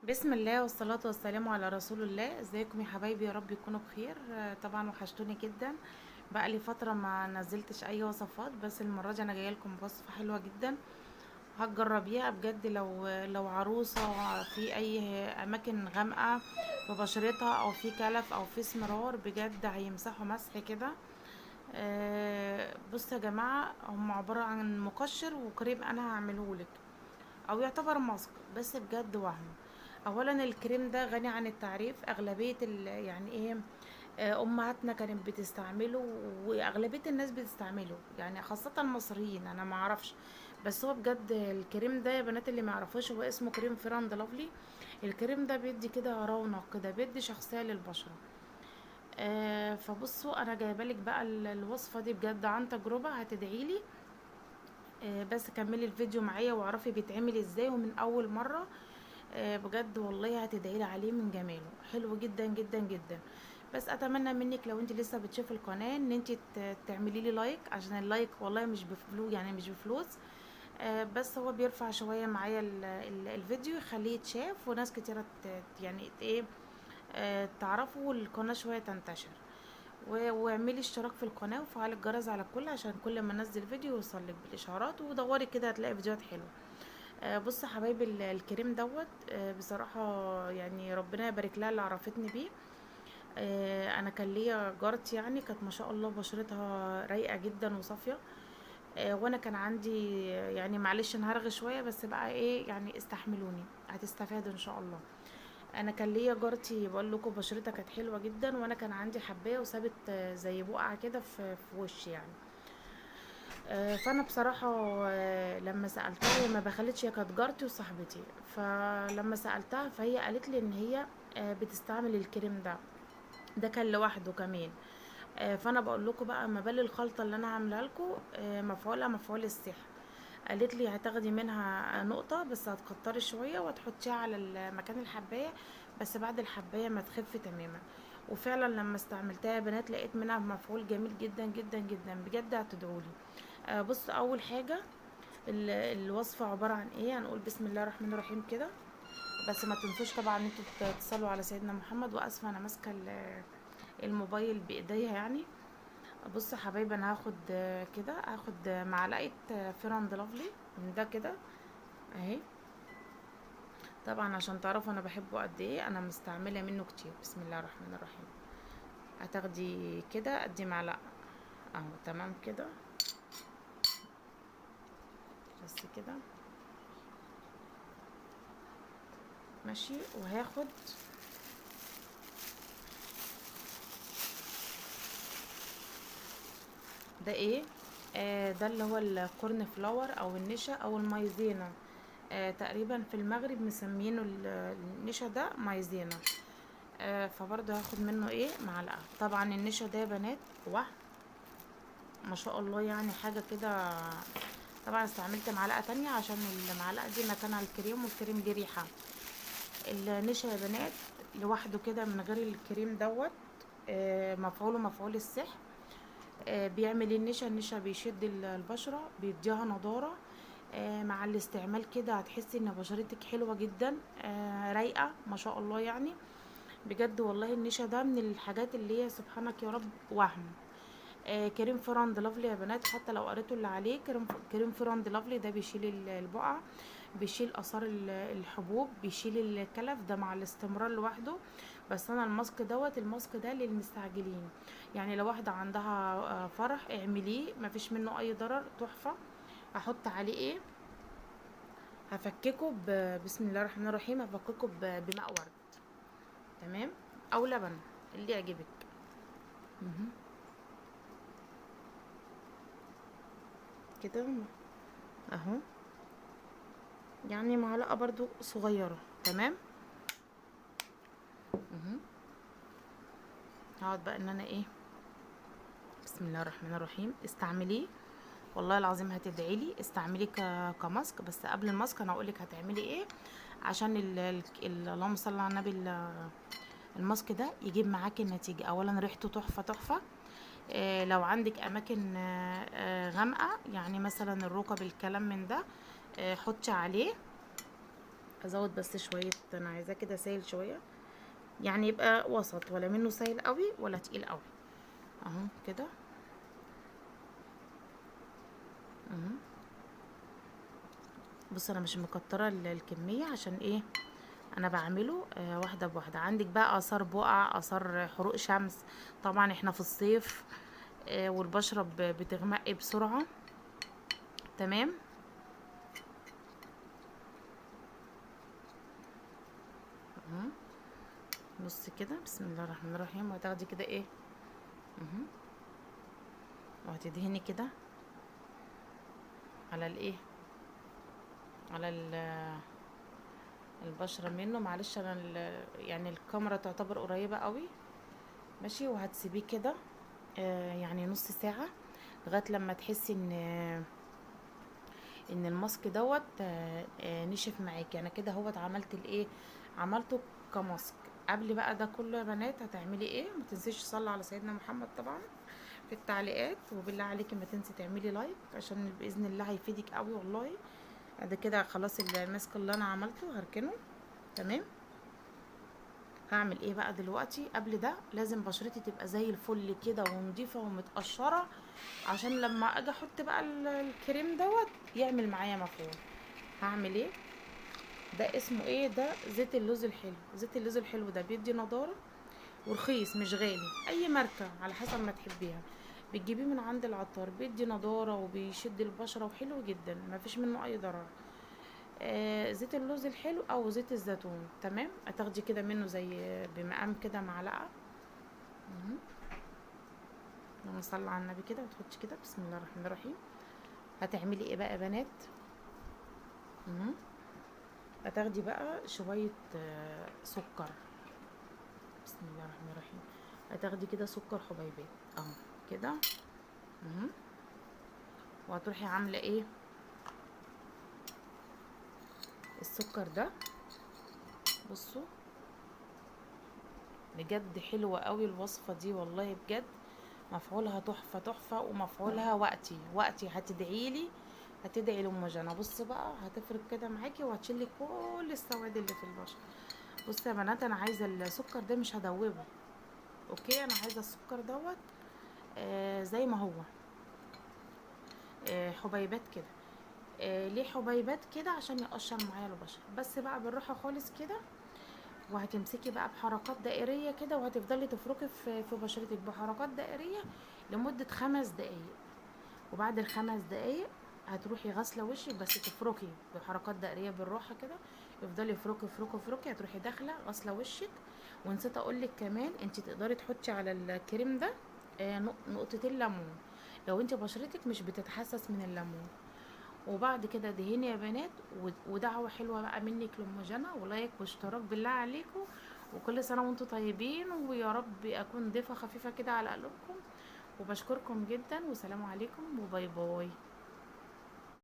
بسم الله والصلاة والسلام على رسول الله. ازيكم يا حبايبي؟ يا رب يكونوا بخير. طبعا وحشتوني جدا، بقى لي فترة ما نزلتش اي وصفات، بس المرة دي انا جاية لكم بوصفة حلوة جدا هتجربيها بجد. لو عروسة في اي اماكن غامقة في بشرتها او في كلف او في اسمرار، بجد هيمسحوا مسح كده. بصوا يا جماعة، هم عبارة عن مقشر وكريم انا هعملهولك، او يعتبر ماسك، بس بجد وهم. اولا الكريم ده غني عن التعريف، اغلبية يعني ايه، امهاتنا كانت بتستعمله واغلبيه الناس بتستعمله، يعني خاصة المصريين، انا ما اعرفش، بس هو بجد الكريم ده يا بنات اللي ما يعرفوش، هو اسمه كريم Fair and Lovely. الكريم ده بيدي كده رونق كده، بيدي شخصية للبشره. فبصوا انا جايبه لك بقى الوصفة دي بجد عن تجربه، هتدعيلي. بس كملي الفيديو معايا واعرفي بيتعمل ازاي ومن اول مرة. بجد والله هتدعيلي عليه من جماله، حلو جدا جدا جدا. بس اتمنى منك لو انت لسه بتشوفي القناة ان انت تعملي لي like، عشان ال like والله مش بفلوس، يعني مش بفلوس، بس هو بيرفع شوية معايا الفيديو، يخليه يتشاف وناس كتيرة يعني ايه، تعرفوا، والقناة شوية تنتشر. واعملي اشتراك في القناة وفعلي الجرس على الكل عشان كل ما انزل فيديو يوصلك بالاشعارات، ودوري كده هتلاقي فيديوهات حلوة. بصوا حبايبي، الكريم دوت، بصراحة يعني ربنا يبارك لها اللي عرفتني بيه. انا كان ليا جارتي، كانت ما شاء الله بشرتها رايقة جدا وصافيه، وانا كان عندي معلش انا هرغي شوية بس بقى ايه، استحملوني هتستفادوا ان شاء الله. انا كان ليا جارتي بقول لكم بشرتها كانت حلوة جدا، وانا كان عندي حبايه وسابت، زي بقعة كده في وشي يعني. فانا بصراحة، لما سالتها، هي ما بخلتش، هي كانت جارتي وصاحبتي، فلما سالتها فهي قالت لي ان هي، بتستعمل الكريم ده، ده كان لوحده كمان. فانا بقول لكم بقى ما بال الخلطة اللي انا عاملاها لكم، مفعولها مفعول السحر. قالت لي هتاخدي منها نقطة بس، هتكتري شوية وتحطيها على مكان الحبايه، بس بعد الحبايه ما تخف تماما. وفعلا لما استعملتها يا بنات لقيت منها مفعول جميل جدا جدا جدا، بجد هتدعولي. بصوا اول حاجة الوصفة عبارة عن ايه، هنقول بسم الله الرحمن الرحيم كده، بس ما تنسوش طبعا ان انتوا تصلوا على سيدنا محمد. واسفه انا ماسكه الموبايل بايديا يعني. بصوا يا حبايبي، انا هاخد كده، هاخد معلقه Fair and Lovely من ده كده اهي، طبعا عشان تعرفوا انا بحبه قد ايه، انا مستعملة منه كتير. بسم الله الرحمن الرحيم. هتاخدي كده قد معلقه اهو، تمام كده، بس كده ماشي. وهاخد ده ايه، ده اللي هو ال corn flour او النشا او المايزينا، تقريبا في المغرب مسمينه النشا ده مايزينا. فبرضه هاخد منه ايه معلقه. طبعا النشا ده يا بنات واه ما شاء الله، حاجة كده. طبعا استعملت معلقه تانية عشان المعلقة دي مكانها الكريم، والكريم ليه ريحه. النشا يا بنات لوحده كده من غير الكريم دوت، مفعوله مفعول السحر. بيعمل النشا، النشا بيشد البشرة، بيديها نضاره. مع الاستعمال كده هتحسي ان بشرتك حلوة جدا، رايقة ما شاء الله بجد والله النشا ده من الحاجات اللي هي سبحانك يا رب وهم. كريم Fair and Lovely يا بنات، حتى لو قريتوا اللي عليه، كريم Fair and Lovely ده بيشيل البقع، بيشيل اثار الحبوب، بيشيل الكلف، ده مع الاستمرار لوحده. بس انا الماسك دوت، الماسك ده للمستعجلين، لو واحدة عندها، فرح اعمليه، مفيش منه اي ضرر، تحفة. هحط عليه ايه، هفككه بسم الله الرحمن الرحيم، هفككه بماء ورد، تمام، او لبن اللي يعجبك. كده اهو، معلقه برضو صغيرة، تمام. هقعد بقى ان انا ايه، بسم الله الرحمن الرحيم. استعمليه والله العظيم هتدعي لي. استعمليه كماسك، بس قبل الماسك انا هقول لك هتعملي ايه عشان اللهم صل على النبي، الماسك ده يجيب معاكي النتيجة. اولا ريحته تحفة تحفة. لو عندك اماكن، غامقه، مثلا الركب الكلام من ده، حطي عليه. ازود بس شوية، انا عايزاه كده سايل شوية، يعني يبقى وسط، ولا منه سايل قوي ولا تقيل قوي اهو كده اهو. بص انا مش مكتره الكمية عشان ايه، انا بعمله واحدة بواحدة. عندك بقى اثار بقع، اثار حروق شمس، طبعا احنا في الصيف والبشره بتغمق بسرعة. تمام. بص كده، بسم الله الرحمن الرحيم. وهتاخدي كده ايه وهتدهني كده على الايه، على البشرة منه. معلش انا يعني الكاميرا تعتبر قريبه قوي، ماشي. وهتسيبيه كده يعني نص ساعة لغاية لما تحسي ان الماسك دوت نشف معاكي. انا كده اهوت عملت الايه، عملته كماسك. قبل بقى ده كله يا بنات هتعملي ايه، ما تنسيش تصلي على سيدنا محمد طبعا في التعليقات، وبالله عليكي ما تنسي تعملي like عشان باذن الله هيفيدك قوي والله. ده كده خلاص الماسك اللي انا عملته هركنه. تمام. هعمل ايه بقى دلوقتي؟ قبل ده لازم بشرتي تبقى زي الفل كده ونضيفه ومتقشره، عشان لما اجي احط بقى الكريم دوت يعمل معايا مفعول. هعمل ايه؟ ده اسمه ايه؟ ده زيت اللوز الحلو. زيت اللوز الحلو ده بيدي نضاره ورخيص مش غالي، اي ماركة على حسب ما تحبيها، بتجيبيه من عند العطار، بيدي نضاره وبيشد البشرة وحلو جدا، ما فيش منه اي ضرر. زيت اللوز الحلو او زيت الزيتون. تمام. هتاخدي كده منه زي بمقام كده معلقه، اللهم صل على النبي كده، وتحطي كده بسم الله الرحمن الرحيم. هتعملي ايه بقى يا بنات؟ هتاخدي بقى شوية سكر، بسم الله الرحمن الرحيم. هتاخدي كده سكر حبيبات اهو كده، وهتروحي عامله ايه السكر ده. بصوا بجد حلوة قوي الوصفة دي والله، بجد مفعولها تحفة تحفة، ومفعولها وقتي وقتي. هتدعيلي، هتدعي لام جنى. بص بقى هتفرك كده معاكي وهتشيلي كل السواد اللي في البشرة. بصوا يا بنات انا عايزه السكر ده مش هدوبه، okay؟ انا عايزه السكر دوت زي ما هو، حبيبات كده. ليه حبيبات كده؟ عشان يقشر معايا البشرة. بس بقى بالراحة خالص كده، وهتمسكي بقى بحركات دائريه كده، وهتفضلي تفركي في بشرتك بحركات دائريه لمدة 5 دقايق. وبعد ال5 دقايق هتروحي غاسله وشك، بس تفركي بحركات دائريه بالراحة كده، افضلي افركي افركي افركي. هتروحي داخله غاسله وشك. ونسيت اقولك كمان، انت تقدري تحطي على الكريم ده نقطتين ليمون لو انت بشرتك مش بتتحسس من الليمون. وبعد كده دهني يا بنات، ودعوة حلوة بقى منك لام جنى، ولايك واشتراك بالله عليكم، وكل سنة وانتم طيبين، ويا رب اكون ضيفه خفيفة كده على قلوبكم. وبشكركم جدا، وسلام عليكم، وباي باي.